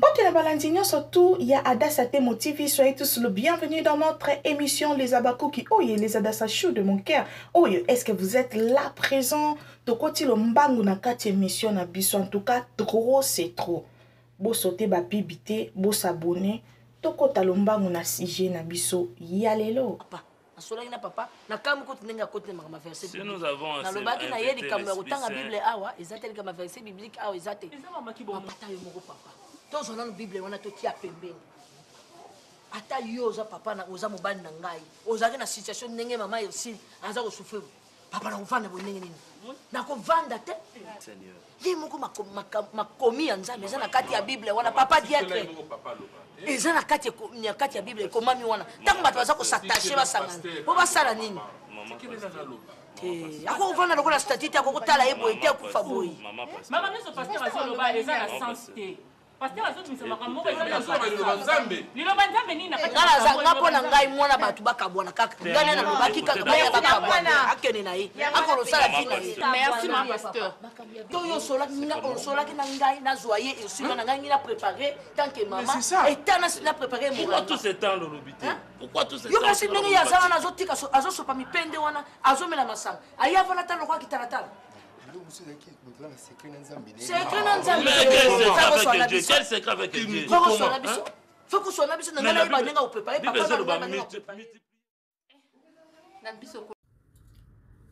Mbote na balandi nyonso tout ya Adassa Temo TV, soyez tous le bienvenu dans notre émission Les Abakuki. Oye, les Adassa chou de mon cœur. Oye, est-ce que vous êtes là présent? Tokoti lo mbangu na kati émission na biso. En tout cas, trop c'est trop. Bo sauter ba pub te, bo s'abonner. Tokota lo mbangu na sujet na biso ya lelo. Papa, nasolaki na papa nakamwi kutu ndenge akoti na makambo ya verset nalobaki na ye likambo ya kotanga bible awa eza te likambo ya verset biblique awa eza te papa ta yo moko papa tozwa nanu bible wana totia pembeni ata yo oza papa na oza mobali na ngai ozalaki na situation ndenge mama ursile aza kosouffrir papa nakovanda boye ndenge nini nakovanda te ye moko makomi ya nzambe eza na kati ya bible wana papa diatre eza na kati ya kati ya bible ekomami wana ntango bato baza kosatache basangana mpo basala nini te akokovanda lokola statut te akokotala ye boye te akufa boye mama nyonso pasteur azoloba eza na sens te Pasteur azobimisa makambo moko eza na liloba Nzambe. Liloba Nzambe nini na kati nga naza nga mpo na ngai mwana bato bakabwana kaka ngai nde nalobaki kaka baya bakabwana akende na ye akolosala vi na ye Merci ma pasteur. To yo osolaki na ngai nazwa ye esika na ngai ngi na prépare tant que mama eta na prépare Pourquoi tout ce temps lolobi te? Pourquoi tout ce temps? Yo kasi ndenge ye aza wana azotika azosopa mipende wana azomela masanga aye avanda ta lokola kitalatala secret na nzambe koswana biso fo koswana biso na ngai nayeba ndenge akoprepare papa na ngai biso.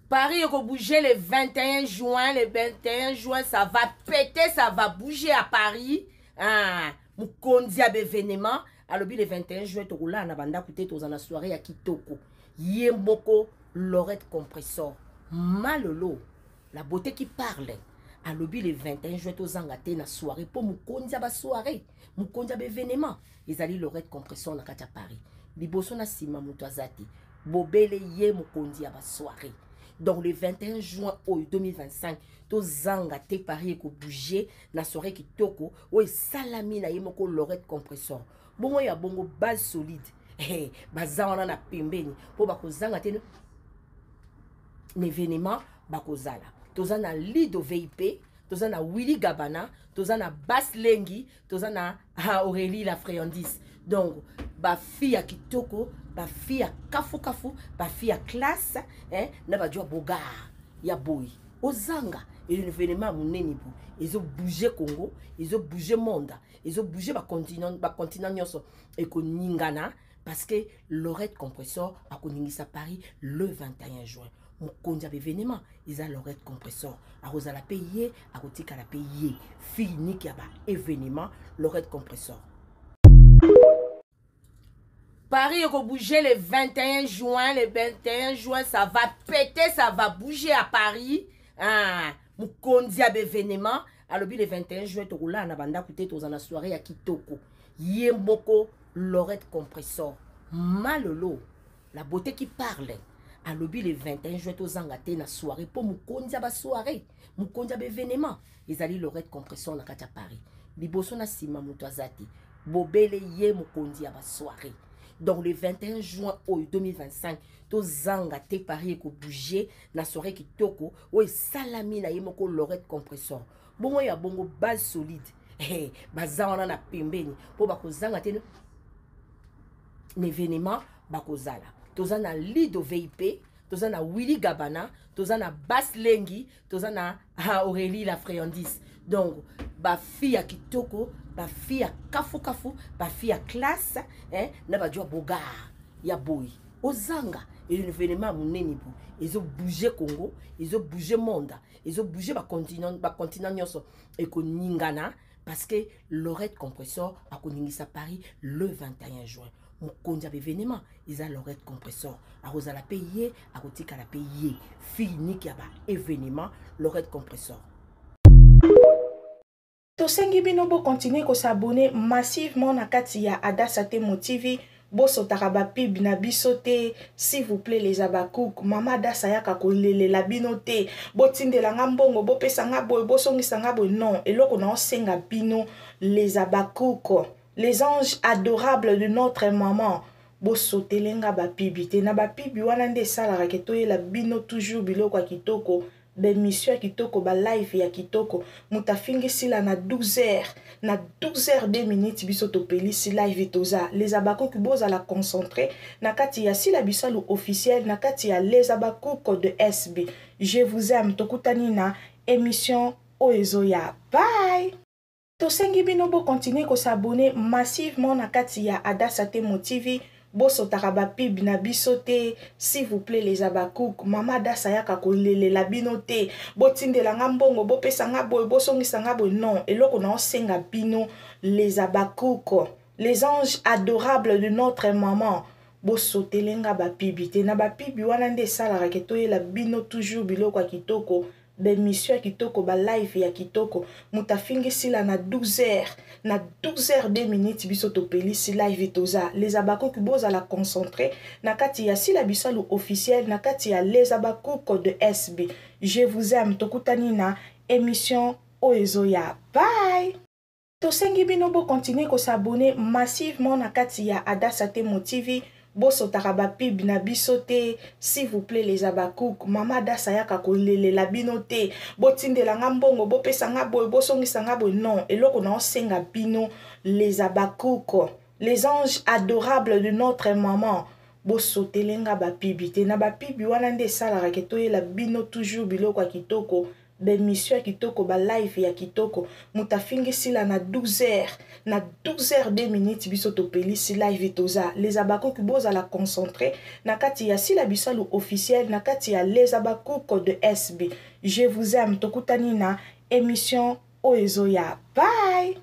Paris est bouger le 21 juin. Le 21 juin, ça va péter, ça va bouger à Paris. Ah, mokonzi ya événement. Alobi le 21 juin, tokola na banda koute tozana soirée ya kitoko. Ye moko Lorette Compressor. Malolo, la beauté qui parle. Alobi le 21 juin tozanga te na soirée po mokonzi ya ba soirée, mokonzi ya événement. Ezali Lorette Compressor na kati ya Paris. Liboso na sima moto aza te. Bobele ye mokonzi ya ba soirée. Donc le 21 juin oyo 2025 tozanga te Paris eko bouger na soirée kitoko oyo esalami na ye moko Lorette Compressor. Bongo ya bongo base solide. Hey, baza wana na pembeni mpo bakozanga te na événement bakozala toza na lido vip toza na willy gabana toza na bas lengi toza na aurélie la friandise donc bafille ya kitoko bafille ya kafukafu bafille ya classe eh, na bajo ya bogar ya boyi ozanga événement ya monene bo ezobouge congo ezobouge monde ezobouge bacontinent bacontinent nyonso ekoningana parce que Lorette Compressor akoningisa Paris le 21 juin mokonzi ya baevenement eza Lorette Compressor akozala mpe ye akotikala mpe ye fille unique ya baevenement Lorette Compressor. Paris eko bouger le 21 juin le 21 juin ça va péter ça va bouger à Paris ah, mokonzi ya baevenement alobi le 21 juin tokolala na bandako te tozala na soirée ya kitoko ye moko Lorette Compressor Malolo la beauté qui parle alobi le 21 juin tozanga te na soirée mpo mokonzi ya basoirée mokonzi ya baevenement ezali Lorette Compressor na kati ya Paris liboso na nsima moto aza te bobele ye mokonzi ya basoirée donc le 21 juin oyo 2025 tozanga te Paris ekobouge na soirée kitoko oyo esalami na ye moko Lorette Compressor bongo ya bongo base solide hey, baza wana na pembeni mpo bakozanga te na événement bakozala toza na lido vip toza na willy gabana toza na bas lengi toza na aurélie la friandise donc bafille ya kitoko bafille ya kafukafu bafille ya classe eh, na bajo ya bogar ya boyi ozanga événement ya monene bo ezobouge congo ezobouge monde ezobouge bacontinent bacontinent nyonso ekoningana parce que Lorette Compressor akoningisa Paris le 21 juin mokonzi ya baevenement eza Lorette Compressor akozala mpe ye akotikala mpe ye fille unique ya baevenement Lorette Compressor. Tosengi bino bo continuer ko s'abonner massivement na kati ya Adassa Temo TV bosotaka ba pub na biso te s'il vous plaît les Habacuc mama Adassa ayaka kolelela bino te botindela nga mbongo bopesa nga boye bosongisa nga boye non eloko na osenga bino les Habacuc les anges adorables de notre maman bosotele nga ba pub te na ba pub wana nde esalaka ke toyela bino toujours biloko ya kitoko. Ba emission ya kitoko, ba live ya kitoko. Moto afingi Sila na 12 heures, na 12 heures 2 minutes, biso topelisi live. Toza les Abakuku, bozala concentré na kati ya Sila Bisalu officiel, na kati ya les Abakuku de SB. Je vous aime, tokutani na émission oyo ezoya. Bye. Tosengi bino bocontinuer kos'abonner massivement na kati ya Adasa Temo TV. Bosotaka bapub na biso te, s'il vous plaît les Abakouk. Mama Adasa ayaka kolelela bino te. Botindela nga mbongo, bopesa nga boye, bosongisa nga boye, non. Eloko na osenga bino, les Abakouk, les anges adorables de notre maman, bosotele nga bapub te. Na bapub wana nde esalaka ke toyela bino toujours biloko ya kitoko, baémission ya kitoko, balive ya kitoko. Moto afingi Sila na 12 heures, na 12 heures 2 minutes, biso topelisi live. Toza les Abakuku, bozala concentré na kati ya Sila Bisalu officiel, na kati ya les Abakuku de SB. Je vous aime, tokutani na émission oyo ezoya. Bye. Tosengi bino bocontinuer kos'abonner massivement na kati ya Adasa Temo TV. Bosotaka bapub na biso te, s'il vous plaît les Abakouk. Mama Adasa ayaka kolelela bino te. Botindela nga mbongo, bopesa nga boye, bosongisa nga boye, non. Eloko na osenga bino, les Abakouk, les anges adorables de notre maman, bosotele nga bapub te. Na bapub wana nde esalaka ke toyela bino toujours biloko ya kitoko, baémission ya kitoko, balive ya kitoko. Moto afingi Sila na 12 heures, na 12 heures 2 minutes, biso topelisi live. Toza les Abakuku, bozala concentré na kati ya Sila Bisalu officiel, na kati ya les Abakuku de SB. Je vous aime, tokutani na émission oyo ezoya. Bye.